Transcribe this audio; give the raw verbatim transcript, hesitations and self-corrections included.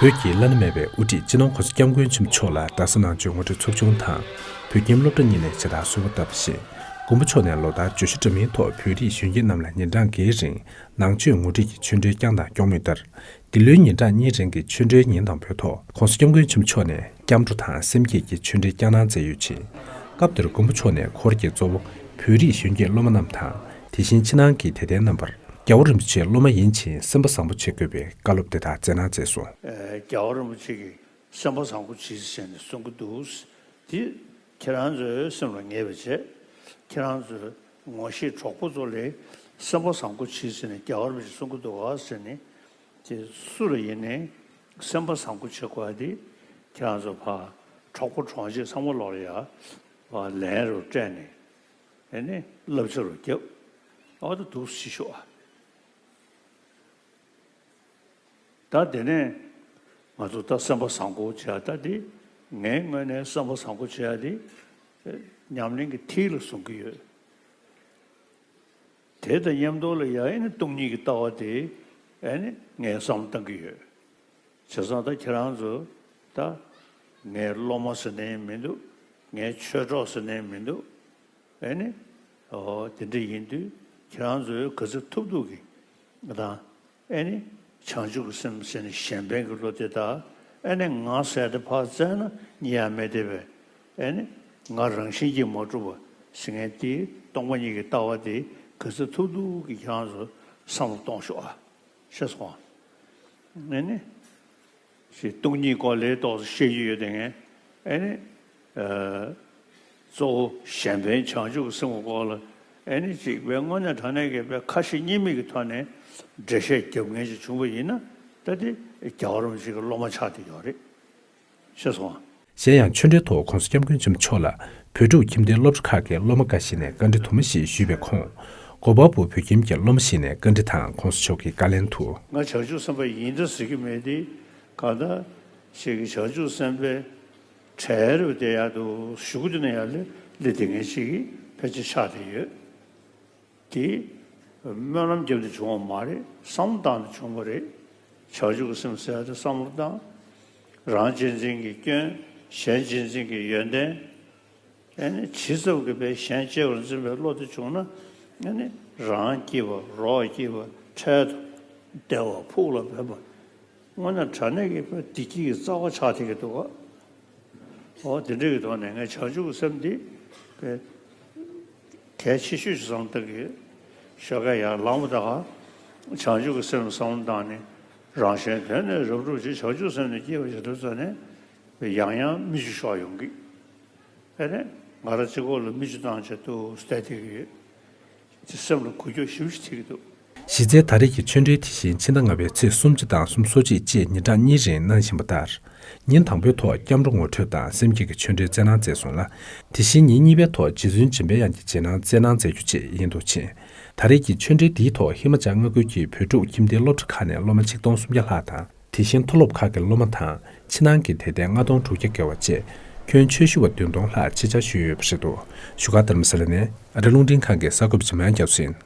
བོད་ཀྱི་བླ་ན་མེད་པའི་དབུ་ཁྲིད་སྤྱི་ནོར་༸གོང་ས་༸སྐྱབས་མགོན་ཆེན་པོ་མཆོག་ལ་རྡ་ས་ནང་ཆོས་ངོ་སྤྲོད་ཚོགས་ཆུང་དང་། བོད་ཁྱིམ་སློབ་གྲྭ་གཉིས་ནས་མཇལ་དར་གསོལ་བ་བཏབ་པ་བཞིན། མགོན་པོ་མཆོག་ནས་ལོ་ལྟར་བརྗོད་གཞི་འདྲ་མིན་ཐོག་བོད་རིགས་གཞོན་སྐྱེས་རྣམས་ལ་ཉིན་གྲངས་འགའི་རིང་ནང་ཆོས་ངོ་སྤྲོད་ཀྱི་ཆོས་འབྲེལ་བསྐྱངས་དང་སྐྱོང་མུས་ལྟར། འདི་ལོའི་ཉིན་གྲངས་གཉིས་རིང་གི་ཆོས་འབྲེལ་ཉིན་དང་པོའི་ཐོག་༸གོང་ས་༸སྐྱབས་མགོན་ཆེན་པོ་མཆོག་ནས་སྐྱབས་འགྲོ་དང་སེམས་བསྐྱེད་ཀྱི་ཆོས་འབྲེལ་བསྐྱངས་གནང་མཛད་ཡོད་ཅིང་། སྐབས་དེར་མགོན་པོ་མཆོག་ནས་ཧོར་གྱི་གཙོ་བོ་བོད་རིགས་གཞོན་སྐྱེས་སློབ་མ་རྣམས་དང་། དེ་བཞིན་ཕྱི་ནང་གི་དད་ལྡན་རྣམ་པར། རྒྱལ་བ་རིན་པོ་ཆེའི་སློབ་མ་ཡིན་ཕྱིན་སེམས་པ་བཟང་པོ་བྱེད་དགོས་པའི་བཀའ་སློབ་དེ་དག་སྩལ་གནང་མཛད་སོང་། ཨེ། རྒྱལ་བ་རིན་པོ་ཆེ་གིས་སེམས་པ་བཟང་པོ་བྱེད་ཟེར་ནས་གསུང་གི་འདུག། དེ་ཁྱེད་རང་ཚོའི་སེམས་ལ་ངེས་པ་བྱས། ཁྱེད་རང་ཚོའི་ངོ་ཤེས་གྲོགས་པོ་ཚོ་ལ་སེམས་པ་བཟང་པོ་བྱེད་ཟེར་ནས་རྒྱལ་བ་རིན་པོ་ཆེས་གསུང་གི་འདུག་ག་ཟེར་ནས། དེ་སུ་ལ་ཡིན་ནའི་སེམས་པ་བཟང་པོ་བྱེད་དགོས་པ་དེ་ཁྱེད་རང་ཚོ་ཕར་གྲོགས་པོ་གྲོགས་མཆེད་ཚང་མ་ལོག་ལ་ཡ་ལན་རུ་སྤྲད་ནས། ཨེ་ནི་བསླབ་བྱ་རུ་བརྒྱབ། ཨ་ད་འདུག་སེ་ཤོག་ཨ། ད་དེ་ནས་ང་ཚོ་ད་སེམས་པ་བཟང་པོ་བྱེད་ཡ་ད་དེ། ངའི་ངོས་ནས་སེམས་པ་བཟང་པོ་བྱེད་ཡ་དེ་ཉམས་ལེན་གྱི་མཐིལ་ལ་བཟུང་གི་ཡོད། དེ་དང་མཉམ་དུ་ལ་ཡ་ཨེ་ནི་སྟོང་ཉིད་ཀྱི་ལྟ་བ་དེ་ཨེ་ནི་ངས་བསམ་བློ་བཏང་གི་ཡོད། བྱས་ཙང་ད་ཁྱེད་རང་ཚོ་ད་ངའི་སློབ་མ་ཟེར་ནའི་མི་འདུག། ངའི་ཆོས་གྲོགས་ཟེར་ནའི་མི་འདུག། ཨེ་ནི། ཨོ། དེ་འདྲ་ཡིན་དུས་ཁྱེད་རང་ཚོས་ག་ཚོད་ཐུབ་ཐུབ་ཀྱིས་དང་། ཨེ་ནི། བྱང་ཆུབ་ཀྱི་སེམས་ཟེར་ནས་གཞན་ཕན་གྱི་བློ་དེ་དག། ཨེ་ནི་ང་ཟེར་དེ་ཕར་བཙལ་ན་རྙེད་ཡ་མེད་དེ་བས། ཨེ་ནི། ང་རང་བཞིན་གྱིས་མ་གྲུབ་པ་ཟེར་མཁན་དེ་སྟོང་པ་ཉིད་ཀྱི་ལྟ་བ་དེ་ག་ཚོད་ཐུབ་ཐུབ་ཀྱིས་ཁྱེད་རང་ཚོ་བསམ་བློ་གཏོང་ཤོག་ཨ། ཤེས་སོང་ཨ། ཨེ་ནི། ཞེས་སྟོང་ཉིད་སྐོར་ལས་ཏོག་ཙམ་བཤད་ཀྱི་ཡོད་དེ་ངས། ཨེ་ནི། ཨ། གཙོ་བོ་གཞན་ཕན་བྱང་ཆུབ་ཀྱི་སེམས་ཀྱི་སྐོར་ལ་ཨེ་ནི་ཅིག་བས་དངོས་གནས་དྲང་གནས་ཀྱི་བས་ཁ་ཞེ་གཉིས་མེད་ཀྱི་ཐོག་ནས་འགྲེལ་བཤད་རྒྱབ་མཁན་ཞིག་བྱུང་བ་ཡིན་ན། ད་དེ་རྒྱལ་བ་རིན་པོ་ཆེ་གི་སློབ་མ་ཆགས་བསྡད་ཡོད་རེད། ཤེས་སོང་ཨ། གཞན་ཡང་ཆོས་འབྲེལ་ཐོག་༸གོང་ས་༸སྐྱབས་མགོན་ཆེན་པོ་མཆོག་ལ་བོད་ཕྲུག་ཁྱིམ་སྡེའི་སློབ་གྲྭ་ཁག་གི་སློབ་མ་འགའ་ཞིག་ནས་བཀའ་འདྲི་དུ་མ་ཞིག་ཞུས་པའི་ཁོངས། གོ་པལ་པུར་བོད་ཁྱིམ་གྱི་སློབ་མ་ཞིག་ནས་བཀའ་འདྲི་དང་༸གོང་ས་མཆོག་གི་བཀའ་ལན་དུ། ང་བྱང་ཆུབ་སེམས་དཔའ་ཡིན་ད་ཟེར་གྱི་མེད་དེ། གང་ལྟར་ཞིག་གི་བྱང་ཆུབ་སེམས་དཔའི་གྲལ་རུ་བསྡད་ཡག་འདུག་ཞུ་གི་འདུག་ན་ཡང་སླེབས་བསྡད་མཁན་ཞིག་གི་ཕལ་ཆེར་ཆགས་བསྡད་ཡོད། དེ་སྨོན་ལམ་བརྒྱབ་ནས་བྱུང་བ་མ་རེད། བསམ་བློ་བཏང་ནས་བྱུང་བ་རེད། བྱང་ཆུབ་ཀྱི་སེམས་ཟེར་ཡ་དེ་བསམ་བློ་བཏང་། རང་གཅེས་འཛིན་གྱི་སྐྱོན། གཞན་གཅེས་འཛིན་གྱི་ཡོན་ཏན། ཨེ་ནི་ཇི་ཙམ་གྱིས་པའི་གཞན་གཅེས་པར་འཛིན་པའི་བློ་དེ་བྱུང་ན། ཨེ་ནི་རང་སྐྱིད་པ། རོགས་སྐྱིད་པ། འཕྲལ་དུ་བདེ་བ་ཕུགས་ལ་ཕན་པ། དངོས་གནས་དྲང་གནས་ཀྱི་བདེ་སྐྱིད་ཀྱི་རྩ་བ་ཆགས་བསྡད་ཀྱི་འདུག་ག། འོ་དེ་འདྲ་གི་ཐོག་ནས་ངས་བྱང་ཆུབ་ཀྱི་སེམས་འདི་གལ་ཆེ་ཤོས་ཤིག་བསམ་བཏང་གི་ཡོད། ཞོགས་ཀས་ཡར་ལངས་པ་དང་བྱང་ཆུབ་ཀྱི་སེམས་བསམ་བློ་བཏང་ནས། རང་གཞན་དོན་ནི་རབ་སྒྲུབ་ཕྱིར། བྱང་ཆུབ་སེམས་ནི་བསྐྱེད་པར་བྱ་སྟེ་ཟེར་ནས། ཡང་ཡང་མིག་ཆུ་ཤོར་ཡོང་གི། དེ་ནས་ང་རང་གཅིག་པོ་ལ་མིག་ཆུ་བཏང་བྱས་འདུག་སེ་བསྡད་ཀྱི་ཡོད། དེ་སེམས་ལ་འགུལ་སྐྱོད་ཞེ་པོ་ཅིག་ཐེབས་ཀྱི་འདུག། གཞི་རྩའི་ད་རེས་ཀྱི་ཆོས་འབྲེལ་དེ་བཞིན་ཕྱི་ཟླ་ལྔ་པའི་ཚེས་སུམ་ཅུ་དང་སོ་གཅིག་བཅས་ཉིན་གྲངས་གཉིས་རིང་གནང་བཞིན་པ་ལྟར། ཉིན་དང་པོའི་ཐོག་སྐྱབས་འགྲོ་ངོ་སྤྲོད་དང་སེམས་བསྐྱེད་ཀྱི་ཆོས་འབྲེལ་སྩལ་གནང་མཛད་སོང་ལ། དེ་བཞིན་ཉིན་གཉིས་པའི་ཐོག་རྗེ་བཙུན་འཇམ་དཔལ་དབྱངས་ཀྱི་རྗེས་གནང་སྩལ་གནང་མཛད་རྒྱུ་བཅས་ཡིན་འདུག་ཅིང་། ད་རེས་ཀྱི་ཆོས་འབྲེལ་འདིའི་ཐོག་ཧི་མ་ཅལ་མངའ་ཁུལ་གྱི་བོད་ཕྲུག་ཁྱིམ་སྡེའི་སློབ་གྲྭ་ཁག་ནས་སློབ་མ་ཆིག་སྟོང་སུམ་བརྒྱ་ལྷག་དང་། དེ་བཞིན་མཐོ་སློབ་ཁག་གི་སློབ་མ་དང་ཕྱི་ནང་གི་དད་ལྡན་ལྔ་སྟོང་དྲུག་བརྒྱ་བརྒལ་བ་བཅས་ཁྱོན་ཆོས་ཞུ་བ་བདུན་སྟོང་ལྷག་ཆེད་བཅར་ཞུས་ཡོད་པ་རེད་འདུག། བཞུགས་སྒར་རྡ་རམ་ས་ལ་ནས་ཨ་རི་རླུང་འཕྲིན་ཁང་གི་གསར་འགོད་པ་འཇམ་དབྱངས་རྒྱ་མཚོ་ཡིན།